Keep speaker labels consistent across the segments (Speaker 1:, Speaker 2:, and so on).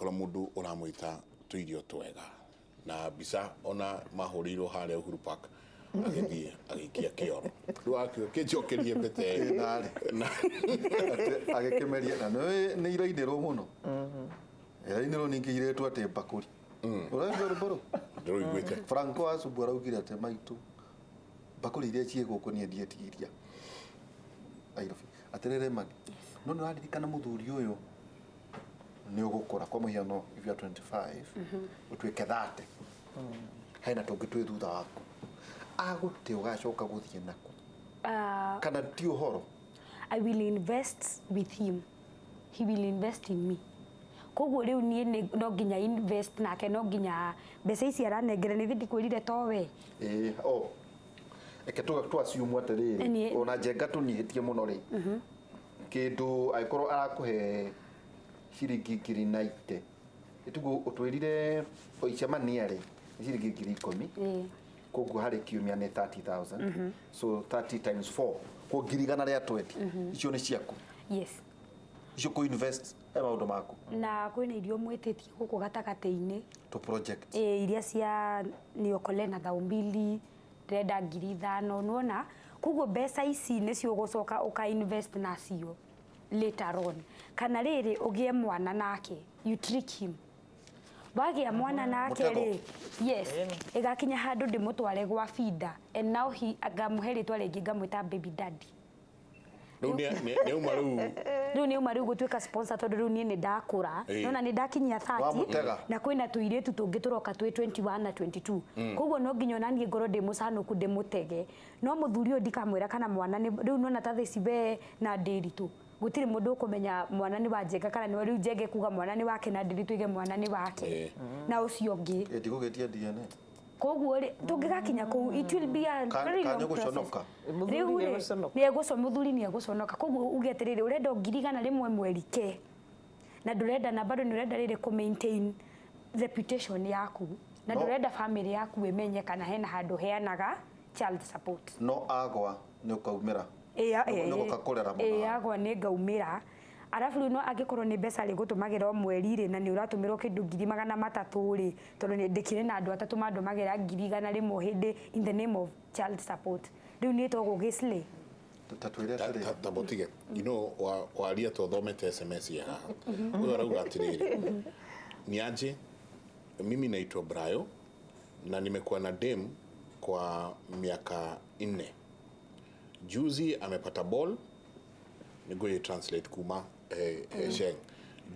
Speaker 1: Agĩkora mũndũ ũramwĩta tũirio twega na mbica ona mahũrĩirwo harĩa Uhuru Park, agĩthiĩ agĩikia kĩoro. Rĩu akiuga kĩnjokerie mbete ĩyo.
Speaker 2: Narĩ. Agĩkĩmeria na nĩ irainĩrwo mũno, irainĩrwo ningĩ iretwo atĩ mbakũri. Ũraigua rwĩmbo rũu?
Speaker 1: Ndĩrũiguĩte.
Speaker 2: Franco Asubu araugire atĩ maitũ mbakũri iria ciĩ gũkũ niĩ ndietigiria Nairobi. Atĩrĩrĩ Magi, no nĩ ũraririkana mũthuri ũyũ nĩ ũgũkũra, kwa mũhiano if you are 25 ũtuĩke 30, hena tũngĩ twĩ thutha waku agũte ũgacoka gũthiĩ naku kana ti ũhoro?
Speaker 3: I will invest with him, he will invest in me. Koguo rĩu niĩ no nginya invest nake, no nginya mbeca ici aranengera nĩ ndikwĩrire towe.
Speaker 2: Ĩĩ, o reke tũ assume atĩrĩrĩ, ona Njenga tũnyihĩtie mũno rĩ, kĩndũ angĩkorwo arakũhe ciringi 90,000, ĩtiguo ũtwĩrire o icemania rĩ nĩ ciringi 10,000?
Speaker 3: Ĩĩ.
Speaker 2: Koguo harĩ kiumia nĩ 30,000, so 30 times 4, koguo 120,000. Icio nĩ ciaku?
Speaker 3: Yes.
Speaker 2: Icio kũ invest he maũndũ maku?
Speaker 3: Na kwĩna irio mwĩtĩtie gũkũ gatagatĩ-inĩ.
Speaker 2: To project.
Speaker 3: Ĩĩ, iria cia niokole na 2000, ndĩrenda 5,000, nĩwona? Koguo mbeca ici nĩcio ũgũcoka ũka invest nacio later on. Kana rĩrĩ ũgĩe mwana nake, you trick him. Wagĩa mwana nake
Speaker 2: Mũtego.
Speaker 3: rĩ, yes, ĩgakinya handũ ndĩmũtware gwa binda, and now he ngamũhe rĩtwa rĩngĩ, ngamwĩta baby daddy.
Speaker 1: Rĩu nĩ auma rĩu.
Speaker 3: Rĩu nĩ uma rĩu gũtuĩka sponsor, tondũ rĩu niĩ nĩ ndakũra. Nona nĩ ndakinyia 30
Speaker 2: Wamũtega.
Speaker 3: na kwĩna tũirĩtu tũngĩ tũroka twĩ 21 na 22, koguo no nginya ona niĩ ngorwo ndĩ mũcanũku ndĩmũtege. No mũthuri ũyũ ndikamwĩra kana mwana nĩ rĩu nona ta thaa ici we na Ndĩritũ gũtirĩ mũndũ ũkũmenya mwana nĩ wa Njenga kana nĩ wa rĩu Njenga kuga mwana nĩ wake na Ndĩritũ ige mwana nĩ wake na ũcio ũngĩ.
Speaker 2: Ĩ, ndigũgĩtia DNA.
Speaker 3: Koguo rĩ, tũngĩgakinya kũu, it will be a very
Speaker 2: Kana
Speaker 3: long process.
Speaker 2: nĩũgũconoka.
Speaker 4: Mũthuri
Speaker 3: Rĩu rĩ,
Speaker 4: nĩegũconoka.
Speaker 3: Mũthuri nĩegũconoka. Koguo uge atĩrĩrĩ, ũrenda o 100,000 mweri ke na ndũrenda na bado nĩ ũrenda rĩrĩ kũ maintain reputation yaku na ndũrenda family yaku ĩmenye kana hena handũ heanaga child support.
Speaker 2: No agwa nĩ ũkaumĩra.
Speaker 3: Ĩya.
Speaker 2: Nĩ ũgoka kũrera mũno.
Speaker 3: Ĩĩ, agwa nĩ ngaumĩra. Arabu rĩu no angĩkorwo nĩ mbeca rĩgũtũmagĩra o mweri rĩ, na nĩ ũratũmĩrwo kĩndũ 300,000 rĩ, tondũ nĩ ndĩkĩrĩ na andũ atatũ mandũmagĩra 100,000 hĩndĩ in the name of child support, rĩu niĩ to gũgĩ
Speaker 2: Ta twĩre atĩrĩrĩ.
Speaker 1: Ta mũtige waria tũthomete SMS ya haha. Ũyũ arauga atĩrĩrĩ, "Niaje, mimi naitwa Brayo na nimekuwa na dem kwa miaka 4. Juzi amepata ball." Nĩngũyĩ translate kuma Sheng.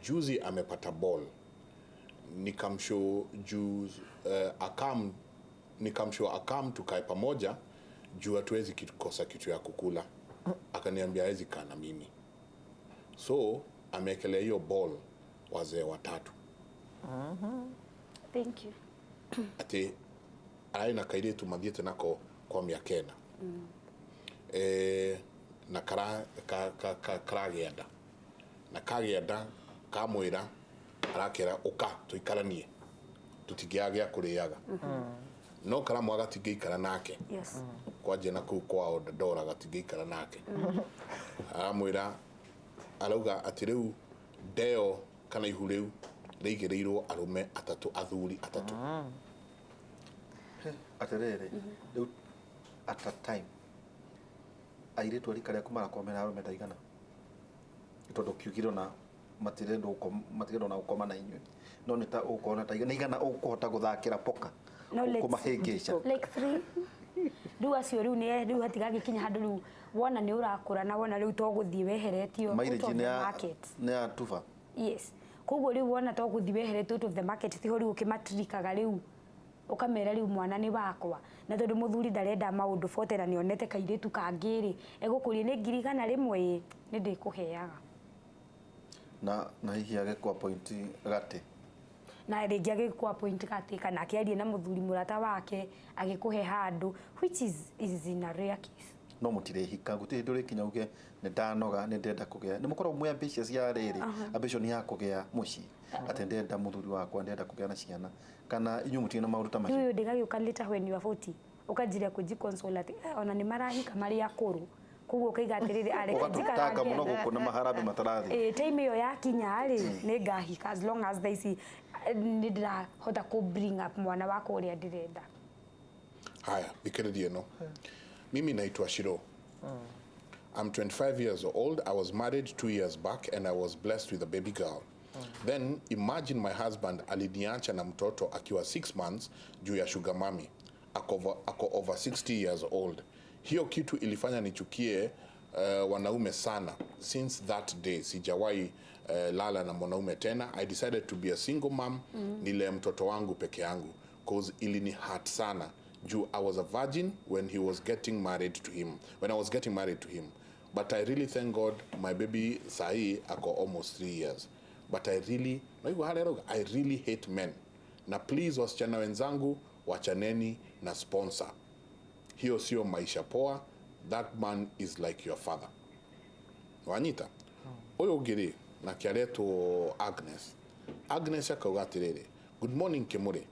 Speaker 1: "Juzi amepata ball, nikamshow juu akam nikamshow akam tukae pamoja juu hatuwezi kosa kitu ya kukula. Akaniambia hawezi kaa na mimi, so ameekelea hiyo ball wazee watatu."
Speaker 3: Thank you.
Speaker 1: Atĩ ararĩ na kairĩtu mathiĩte nako kwa mĩaka 4 na karagĩa nda, na kagĩa nda kamwĩra, arakera ũka tũikaranie tũtingĩaga gĩa kũrĩaga, no karamwaga gatingĩikara nake. Kwanjia na kũu kwao Dandora gatingĩikara nake. Aramwĩra, arauga atĩ rĩu ndeo kana ihu rĩu rĩigĩrĩirwo arũme atatũ, athuri atatũ.
Speaker 2: Atĩrĩrĩ, rĩu at a time airĩtu a rika rĩaku marakorwo mena arũme ta igana? Tondũ kiugire ona matirenda ona gũkoma na inyuĩ, no nĩ ta ũkona ta nĩ igana ũkũhota gũthakĩra poka?
Speaker 3: No,
Speaker 2: Kũmahĩngĩca.
Speaker 3: Like three. Rĩu acio rĩu nĩ rĩu hatigagĩkinya handũ rĩu wona nĩ ũrakũra na wona rĩu to gũthiĩ weheretio out
Speaker 2: Mileage
Speaker 3: of
Speaker 2: nĩ
Speaker 3: the
Speaker 2: ya
Speaker 3: market.
Speaker 2: Nĩ ya tuba.
Speaker 3: Yes, koguo rĩu wona to gũthiĩ weheretio out of the market, tiho rĩu ũkĩmatirikaga, rĩu ũkamera rĩu mwana nĩ wakwa. Na tondũ mũthuri ndarenda maũndũ bote na nĩonete kairĩtu kangĩ rĩ, egũkũria nĩ 100,000, ĩ nĩ ndĩkũheaga.
Speaker 2: Na hihi agĩkũ appoint gate.
Speaker 3: Na rĩngĩ agĩkũ appoint gate kana akĩarie na mũthuri mũrata wake agĩkũhe handũ, which is in a rare case.
Speaker 2: No mũtirĩhika, gũtirĩ hĩndĩ ũrĩkinya uge nĩ ndanoga, nĩ ndĩrenda kũgĩa, nĩ mũkoragwo mwĩ ambitious ya rĩrĩ, ambition ya kũgĩa mũciĩ, atĩ ndĩrenda mũthuri wakwa, ndĩrenda kũgĩa na ciana, kana inyuĩ mũtirĩ na maũndũ ta macio?
Speaker 3: Rĩu ndĩgagĩũka later when you are 40, ũkanjĩria kũnji console atĩ ona nĩ marahika marĩ akũrũ. Koguo ũkaiga atĩrĩrĩ, areke
Speaker 2: Ũgatũtanga
Speaker 3: njikarange.
Speaker 2: mũno gũkũ na maharambĩ matarathiĩ.
Speaker 3: Ĩ, time ĩyo yakinya rĩ, nĩ ngahika, as long as thaa ici nĩ ndĩrahota kũ bring up mwana wakwa ũrĩa ndĩrenda.
Speaker 1: Haya, thikĩrĩria ĩno. Mimi naitwa Shiro. I'm 25 years old. I was married 2 years back and I was blessed with a baby girl. Then imagine, my husband aliniacha na mtoto akiwa 6 months juu ya sugar mami. Ako over 60 years old. Hiyo kitu ilifanya nichukie wanaume sana. Since that day sijawahi lala na mwanaume tena. I decided to be a single mom, nile mtoto wangu peke yangu, cause ilini hurt sana juu I was a virgin when he was getting married to him when I was getting married to him. But I really thank God, my baby sahi ako almost 3 years. But I really, naigua harĩa arauga, I really hate men. Na please, wasichana wenzangu, wachaneni na sponsor. Hiyo sio maisha poa. That man is like your father. Wanyita ũyũ ũngĩ rĩ, nake aretwo Agnes. Agnes akauga atĩrĩrĩ, "Good morning, Kĩmũrĩ.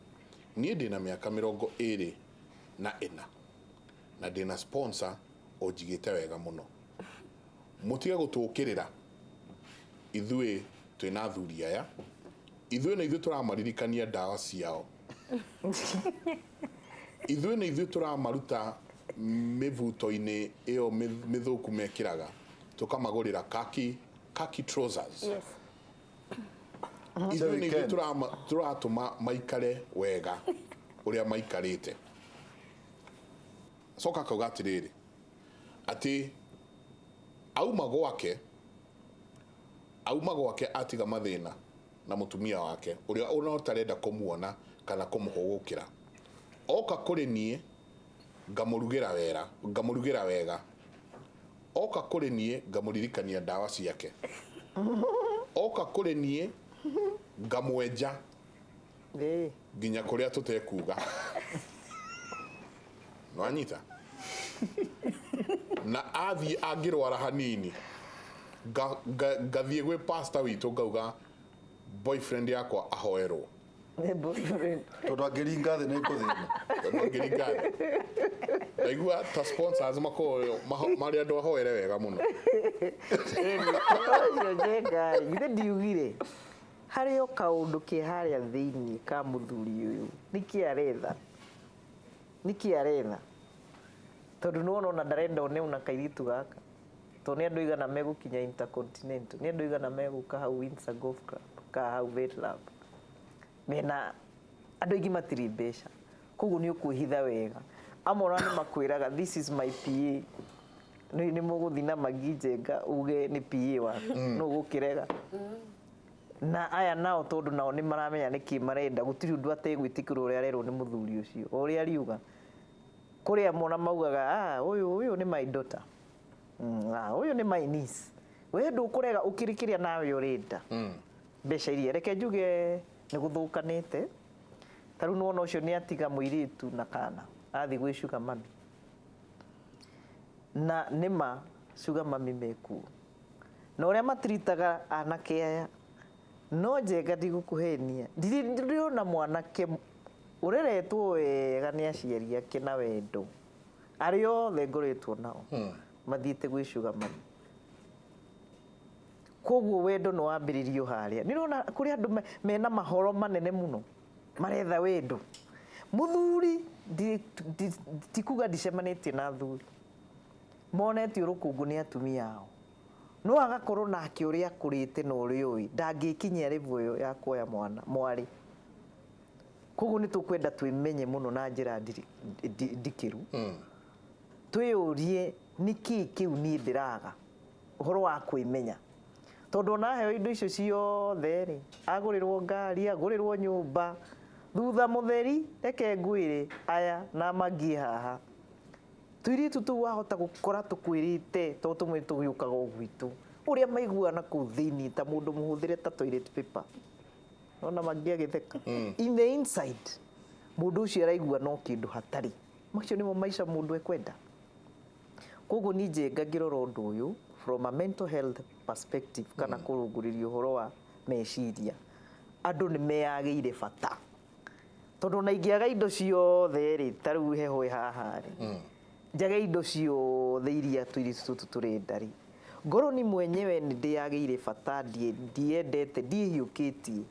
Speaker 1: Niĩ ndĩna mĩaka 24 na ndĩna sponsor ũnjigĩte wega mũno. Mũtige gũtũkĩrĩra ithuĩ twĩna athuri aya. Ithuĩ na ithuĩ tũramaririkania ndawa ciao. Ithuĩ na ithuĩ tũramaruta mĩbuto-inĩ ĩyo mĩthũku mekĩraga, tũkamagũrĩra khaki khaki trousers. Ithuĩ nĩ ithuĩ
Speaker 2: Weekend.
Speaker 1: tũratũma maikare wega ũrĩa maikarĩte." Coka akauga atĩrĩrĩ, atĩ auma gwake atiga mathĩna na mũtumia wake ũrĩa ona ũtarenda kũmuona kana kũmũhũgũkĩra. Oka kũrĩ niĩ ngamũrugĩra wera, ngamũrugĩra wega. Oka kũrĩ niĩ ngamũririkania ndawa ciake. Oka kũrĩ niĩ ngamwenja nginya kũrĩa tũtekuga. Nwanyita na athiĩ angĩrwara hanini, ngathiĩ gwĩ pastor witũ ngauga boyfriend yakwa ahoerwo.
Speaker 4: Nĩ boyfriend.
Speaker 2: Tondũ angĩringa thĩ nĩ ngũthĩna.
Speaker 1: Tondũ angĩringa thĩ, ndaigua ta sponsors makoragwo marĩ andũ ahoere wega mũno.
Speaker 4: Ĩni, ũcio Njenga rĩ, githĩ ndiugire harĩ o kaũndũ ke harĩa thĩiniĩ ka mũthuri ũyũ? Nĩkĩ aretha? Nĩkĩ aretha? Tondũ nĩwona ona ndarenda one ona kairĩtu gaka, tondũ nĩ andũ igana megũkinya Intercontinental, nĩ andũ igana megũka hau Windsor Golf Club ka hau Vetlab, mena andũ aingĩ matirĩ mbeca, koguo nĩ ũkwĩhitha wega. Amwe ona nĩ makwĩraga, "This is my PA." Nĩ mũgũthiĩ na Magi Njenga uge nĩ PA waku, nũ ũgũkĩrega? Na aya nao, tondũ nao nĩ maramenya nĩkĩ marenda, gũtirĩ ũndũ ategwĩtĩkĩra ũrĩa arerwo nĩ mũthuri ũcio. O ũrĩa ariuga kũrĩa mona maugaga, "Ah, ũyũ nĩ my daughter, ah, ũyũ nĩ my niece." We ndũkũrega ũkĩrĩ kĩrĩa nawe ũrenda, mbeca iria reke njuge nĩ gũthũkanĩte. Ta rĩu nĩwona ũcio nĩ atiga mũirĩtu na kana athiĩ gwĩ sugar mummy, na nĩma sugar mummy mekuo na ũrĩa matiritaga anake aya. No Njenga, ndigũkũhenia, ndirĩ ndĩrona mwanake ũreretwo wega nĩ aciari ake na wendo, arĩa othe ngoretwo nao mathiĩte gwĩ sugar mummy. Koguo wendo nĩ wambĩrĩrio harĩa. Nĩ ũrona kũrĩ andũ mena mahoro manene mũno maretha wendo. Mũthuri ti kuga ndicemanĩtie na athuri monetio rũkũngũ nĩ atumia ao, no agakorwo nake ũrĩa akũrĩte na ũrĩa ũĩ ndangĩkinyia level ĩyo ya kuoya mwana mwarĩ. Koguo nĩ tũkwenda twĩmenye mũno na njĩra ndikĩru, twĩyũrie nĩkĩ kĩu niĩ ndĩraga ũhoro wa kwĩmenya, tondũ ona aheo indo icio ciothe rĩ, agũrĩrwo ngari, agũrĩrwo nyũmba, thutha mũtheri, reke ngwĩre, aya na mangie haha tũirĩtu tũu wahota gũkora tũkwĩrĩte, tondũ tũmwe tũgĩũkaga o gwitũ ũrĩa maiguana kũu thĩiniĩ ta mũndũ mũhũthĩre ta toilet paper. Ona mangi agĩtheka, in the inside mũndũ ũcio araigua no kĩndũ hatarĩ. Macio nĩmo maica mũndũ ekwenda. Koguo niĩ Njenga ngĩrora ũndũ ũyũ from a mental health perspective, kana kũrũngũrĩria ũhoro wa meciria, andũ nĩ meyagĩire bata, tondũ ona ingĩaga indo ciothe rĩ, ta rĩu heho ĩ haha rĩ, Njage indo ciothe iria tũirĩtu tũtũ tũrenda rĩ, ngorwo ni mwenyewe nĩ ndĩyagĩire bata, ndiendete, ndiĩhiũkĩtie,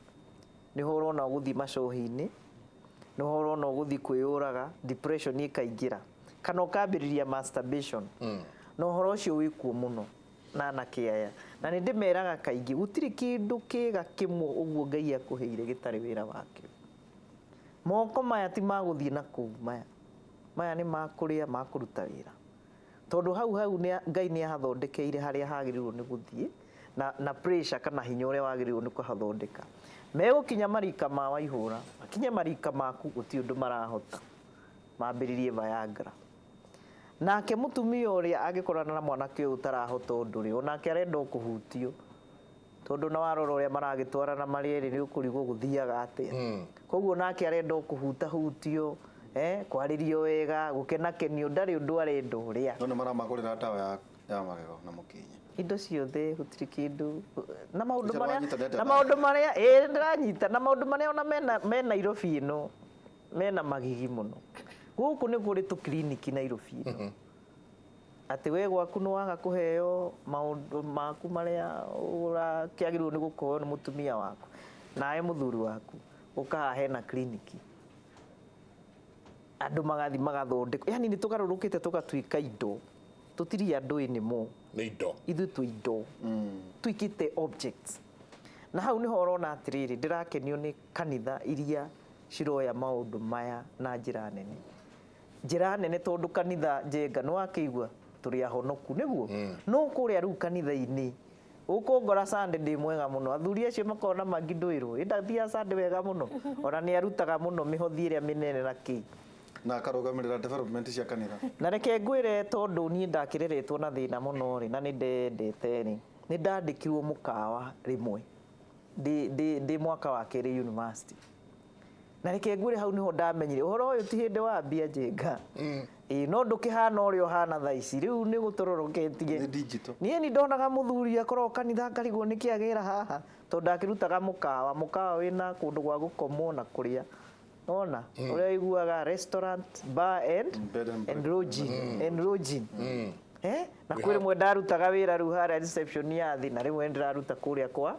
Speaker 4: nĩho ũrona ũgũthiĩ macohi-inĩ, nĩho ũrona ũgũthiĩ kwĩyũraga, depression ĩkaingĩra, kana ũkambĩrĩria masturbation. Na ũhoro ũcio wĩkuo mũno na anake aya, na nĩ ndĩmeraga kaingĩ gũtirĩ kĩndũ kĩega kĩmwe ũguo Ngai akũheire gĩtarĩ wĩra wakĩo. Moko maya ti ma gũthiĩ na kũu, maya maya nĩ ma kũrĩa, ma kũruta wĩra, tondũ hau hau Ngai nĩ ahathondekeire harĩa hagĩrĩirwo nĩ gũthiĩ na pressure kana hinya ũrĩa wagĩrĩirwo nĩ kũhathondeka. Megũkinya marika ma Waihũra, makinye marika maku, gũtirĩ ũndũ marahota, mambĩrĩrie Viagra. Nake mũtumia ũrĩa angĩkorana na mwanake ũyũ ũtarahota ũndũ rĩ, onake arenda o kũhutio, tondũ na warora ũrĩa maragĩtwarana marĩ erĩ nĩ ũkũrigwo gũthiaga atĩa. Koguo nake arenda o kũhutahutio, kwarĩrio wega, gũkenakenio, ndarĩ ũndũ arenda ũrĩa.
Speaker 2: No nĩ maramagũrĩra ndawa ya magego na mũkinyi.
Speaker 4: Indo ciothe gũtirĩ kĩndũ na maũndũ
Speaker 2: Icio
Speaker 4: marĩa
Speaker 2: nĩwanyita nĩ atĩa
Speaker 4: na maũndũ marĩa ĩĩ ndĩranyita, na maũndũ marĩa ona me Nairobi ĩno mena magigi mũno. Gũkũ nĩ kũrĩ tũkiriniki Nairobi ĩno, atĩ we gwaku nĩ waga kũheo maũndũ maku marĩa ũrakĩagĩrĩirwo nĩ gũkũheo nĩ mũtumia waku nawe mũthuri waku, ũkahaha hena kiriniki, andũ magathi magathondekwo. Yani nĩ tũgarũrũkĩte tũgatuĩka indo, tũtirĩ andũ anymore.
Speaker 1: Nĩ indo.
Speaker 4: Ithuĩ twĩ indo, tuĩkĩte objects. Na hau nĩho ũrona atĩrĩrĩ, ndĩrakenio nĩ kanitha iria ciroya maũndũ maya na njĩra nene, njĩra nene, tondũ kanitha Njenga nĩ wakĩigua tũrĩ ahonoku nĩguo, no kũrĩa rĩu kanitha-inĩ ũkũngora Sunday ndĩ mwega mũno, athuri acio makona mangi ndwĩrwo ĩndathiaga Sunday wega mũno, ona nĩ arutaga mũno mĩhothi ĩrĩa mĩnene na kĩ,
Speaker 2: na akarũgamĩrĩra development cia kanitha.
Speaker 4: Na reke ngwĩre, tondũ niĩ ndakĩreretwo na thĩna mũno rĩ, na nĩ ndendete rĩ, nĩ ndandĩkirwo mũkawa rĩmwe ndĩ mwaka wa kerĩ university. Na reke ngwĩre, hau nĩho ndamenyire ũhoro ũyũ ti hĩndĩ wambia Njenga. Ĩĩ, no ndũkĩhana ũrĩa ũhana thaa ici, rĩu nĩ gũtororoketie.
Speaker 2: Nĩ digital.
Speaker 4: Niĩ nĩ ndonaga mũthuri akoragwo kanitha ngarigwo nĩkĩ agĩra haha, tondũ ndakĩrutaga mũkawa, mũkawa wĩna kũndũ gwa gũkomwo na kũrĩa, nona ũrĩa ũiguaga restaurant, bar and
Speaker 2: Bed and
Speaker 4: and lodging and lodging. Na kwĩ rĩmwe ndarutaga wĩra rĩu harĩa reception ya thĩ, na rĩmwe ndĩraruta kũrĩa kwa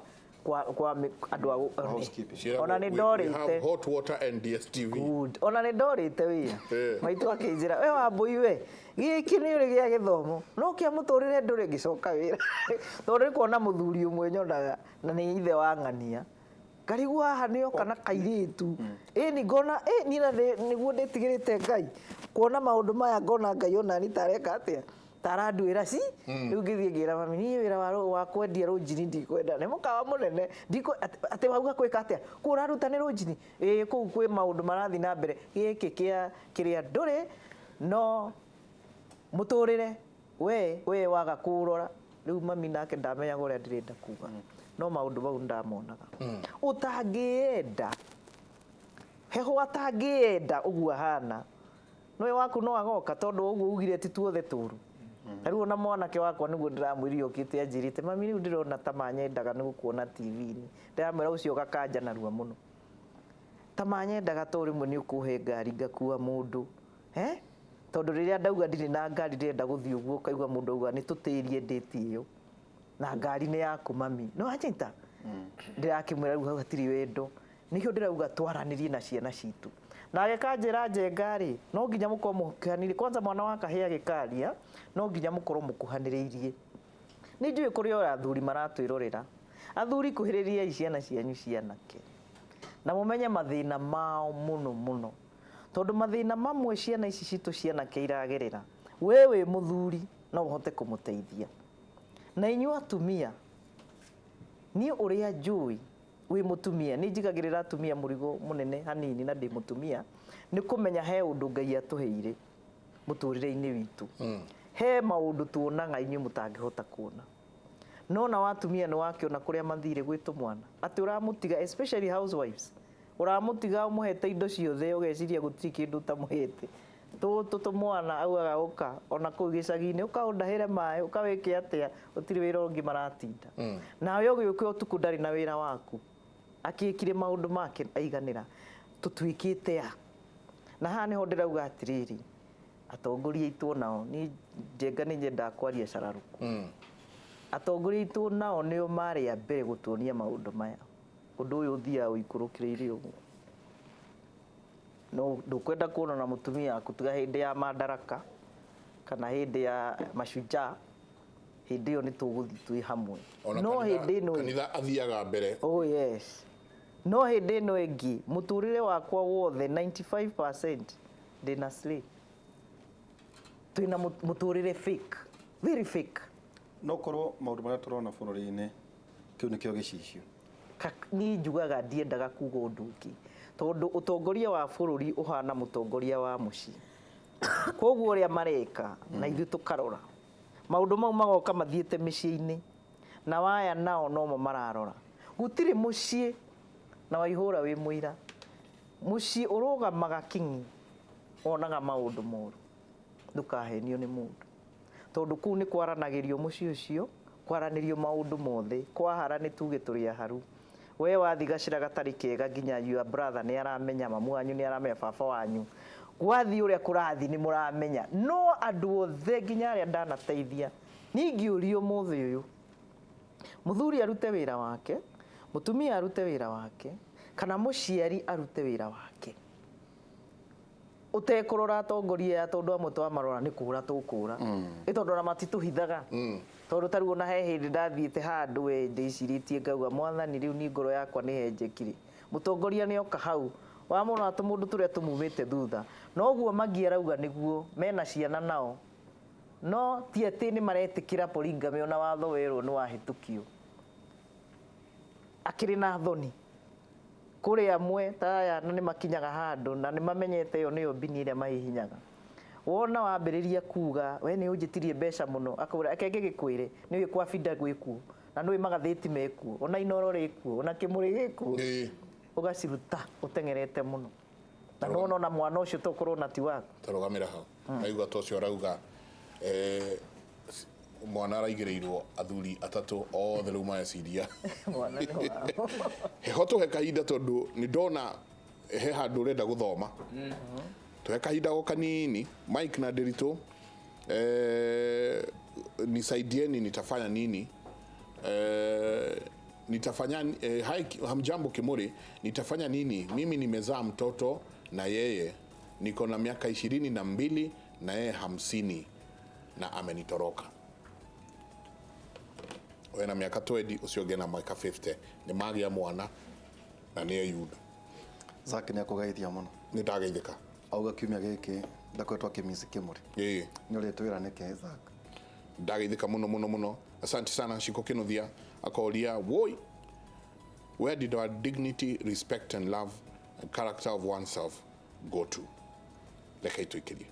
Speaker 4: andũ a
Speaker 2: Housekeeping.
Speaker 1: Ciĩragwo,
Speaker 4: Ona nĩ
Speaker 1: we
Speaker 4: ndorĩte.
Speaker 1: have hot water and DSTV.
Speaker 4: Good. Ona nĩ ndorĩte wĩra. Maitũ akĩnjĩra, we Wambũi, we gĩkĩ nĩ ũrĩ gĩa gĩthomo no kĩa mũtũrĩre ndũrĩ. Ngĩcoka wĩra tondũ nĩ kuona mũthuri ũmwe nyonaga na nĩ ithe wa ng'ania, ngarigwo haha nĩ oka na kairĩtu ĩni, ngona ĩ niĩ na nĩguo ndĩtigĩrĩte Ngai kuona maũndũ maya, ngona Ngai ona ni tareka atĩa, taranduĩra ci. Rĩu ngĩthiĩ ngĩra mami, niĩ wĩra wa kwendia rũnjini ndikwenda, nĩ mũkawa mũnene, atĩ wauga kwĩka atĩa kũu ũraruta nĩ rũnjini? Ĩĩ, kũu kwĩ maũndũ marathiĩ na mbere gĩkĩ kĩa kĩrĩa ndũrĩ no mũtũrĩre we waga kũrora. Rĩu mami nake ndamenyaga ũrĩa ndĩrenda kuga, no maũndũ mau ndamonaga ũtangĩenda heho, atangĩenda ũguo ahana nowe waku no agoka, tondũ ũguo ugire ti tuothe tũru. Na rĩu ona mwanake wakwa nĩguo ndĩramwĩrire okĩte anjĩrĩte, mami, rĩu ndĩrona ta manyendaga nĩ gũkuona TV-inĩ. Ndĩramwĩra ũcio gakanja narua mũno, ta manyendaga to rĩmwe nĩ ũkũhe ngari ngakua mũndũ, tondũ rĩrĩa ndauga ndirĩ na ngari ndĩrenda gũthiĩ ũguo, ũkaigua mũndũ auga nĩ tũtĩrie ndĩti ĩyo na ngari nĩ yaku mami, no anyita. Ndĩrakĩmwĩra rĩu hau hatirĩ wendo, nĩkĩo ndĩrauga twaranĩrie na ciana citũ. Na agĩkanjĩra, Njenga rĩ, no nginya mũkorwo mũkuhanĩrĩirie kwanza, mwana wa kahĩĩ agĩkaria no nginya mũkorwo mũkuhanĩrĩirie. Nĩ njũĩ kũrĩ o athuri maratwĩrorera. Athuri, kuhĩrĩriai ciana cianyu cianake na mũmenye mathĩna mao mũno mũno, tondũ mathĩna mamwe ciana ici citũ cianake iragerera, we wĩ mũthuri no ũhote kũmũteithia. Na inyuĩ atumia, niĩ ũrĩa njũĩ wĩ mũtumia, nĩ njigagĩrĩra atumia mũrigo mũnene hanini, na ndĩ mũtumia, nĩ kũmenya he ũndũ Ngai atũheire mũtũrĩre-inĩ witũ. He maũndũ tuonaga inyuĩ mũtangĩhota kuona. No na watumia nĩ wakĩona kũrĩa mathire gwĩ tũmwana, atĩ ũramũtiga, especially housewives, ũramũtiga ũmũhete indo ciothe, ũgeciria gũtirĩ kĩndũ ũtamũhete. Tũtũ tũmwana augaga ũka ona kũu gĩcagi-inĩ, ũka ũndahĩre maĩ, ũka wĩke atĩa, gũtirĩ wĩra ũngĩ maratinda. Nawe ũgĩũka ũtukũ ndarĩ na wĩra waku, akĩkire maũndũ make aiganĩra. Tũtuĩkĩte a na haha nĩho ndĩrauga atĩrĩrĩ, Atongoria aitũ nao ni Njenga nĩ nyendaga kwaria cararũkũ. Atongoria aitũ nao nĩo marĩ a mbere gũtuonia maũndũ maya. Ũndũ ũyũ ũthiaga ũikũrũkĩrĩire ũguo. No ndũkwenda kuona na mũtumia waku tiga hĩndĩ ya Madaraka kana hĩndĩ ya Mashujaa, hĩndĩ ĩyo nĩ tũgũthiĩ twĩ hamwe.
Speaker 1: Ona
Speaker 4: No
Speaker 1: kanitha-
Speaker 4: hĩndĩ ĩno
Speaker 1: kanitha athiaga mbere.
Speaker 4: Oh yes. No hĩndĩ ĩno ĩngĩ mũtũrĩre wakwa wothe 95% ndĩna slay. Twĩna mũtũrĩre fake, very fake.
Speaker 2: No korwo maũndũ marĩa tũrona bũrũri-inĩ kĩu nĩkĩo gĩcicio.
Speaker 4: Niĩ njugaga ndiendaga kuga ũndũ ũngĩ tondũ ũtongoria wa bũrũri ũhana mũtongoria wa mũciĩ. Koguo ũrĩa mareka na ithuĩ tũkarora maũndũ mau magoka mathiĩte mĩciĩ-inĩ na waya nao nomo mararora. Gũtirĩ mũciĩ na Waihũra wĩ mũira, mũciĩ ũrũgamaga king'i wonaga maũndũ moru, ndũkahenio nĩ mũndũ tondũ kũu nĩ kwaranagĩrio mũciĩ ũcio, kwaranĩrio maũndũ mothe. Kwahara nĩ tuge tũrĩ aharu, we wathi gacĩra gatarĩ kega nginya your brother nĩ aramenya, mamu wanyu nĩ aramenya, baba wanyu, gwathiĩ ũrĩa kũrathiĩ nĩ mũramenya. No andũ othe nginya arĩa ndanateithia niĩ ingĩũrio ũmũthĩ ũyũ, mũthuri arute wĩra wake, mũtumia arute wĩra wake, kana mũciari arute wĩra wake, ũtekũrora atongoria aya tondũ amwe twamarora nĩ kũra tũkũra, ĩ tondũ ona matitũhithaga. Tondũ ta rĩu ona he hĩndĩ ndathiĩte handũ we ndĩcirĩtie ngauga mwathani rĩu ni ngoro yakwa nĩ henjekire, mũtongoria nĩ oka hau wamũrora tũmũndũ tũrĩa tũmumĩte thutha, noguo Magi arauga nĩguo mena ciana nao, no ti atĩ nĩ maretĩkĩra polygamy ona watho werwo nĩ wahĩtũkio, akĩrĩ na thoni. Kũrĩ amwe ta aya na nĩ makinyaga handũ na nĩ mamenyete ĩyo nĩyo mbini ĩrĩa mahihinyaga. Wona wambĩrĩria kuga we nĩ ũnjĩtirie mbeca mũno, akauga reke ngĩgĩkwĩre nĩ ũĩ kwa Binda gwĩkuo na nĩ ũĩ magathĩti mekuo ona Inoro rĩkuo ona Kĩmũrĩ gĩkuo, ũgaciruta ũteng'erete mũno na nĩwona ona mwana ũcio tokorwo na ti waku.
Speaker 1: Tarũgamĩra hau aigua ta ũcio arauga mwana araigĩrĩirwo athuri atatũ othe rĩu mareciria
Speaker 4: Mwana nĩ wao.
Speaker 1: Heho tũhe kahinda tondũ nĩ ndona he handũ ũrenda gũthoma, tũhe kahinda go kanini. Mike na Ndiritu, nisaidieni, nitafanya nini? Nitafanya hi, hamjambo Kimuri, nitafanya nini? Mimi nimezaa mtoto na yeye, niko na miaka 22 na yeye 50 na amenitoroka. We na miaka 20 ũcio ũngĩ na miaka 50, nĩ magĩa mwana na nĩ Eyuda.
Speaker 2: Zak nĩ akũgeithia mũno.
Speaker 1: Nĩ ndageithĩka.
Speaker 2: Auga kiumia gĩkĩ ndakoretwo akĩmiss Kĩmũrĩ.
Speaker 1: Ĩĩ.
Speaker 2: Nĩ ũrĩtwĩra nĩkĩ Zak?
Speaker 1: Ndageithĩka mũno mũno mũno. Asante sana. Shiko Kinuthia akoria woi, where did our dignity, respect and love and character of oneself go to? Reke itũikĩrie.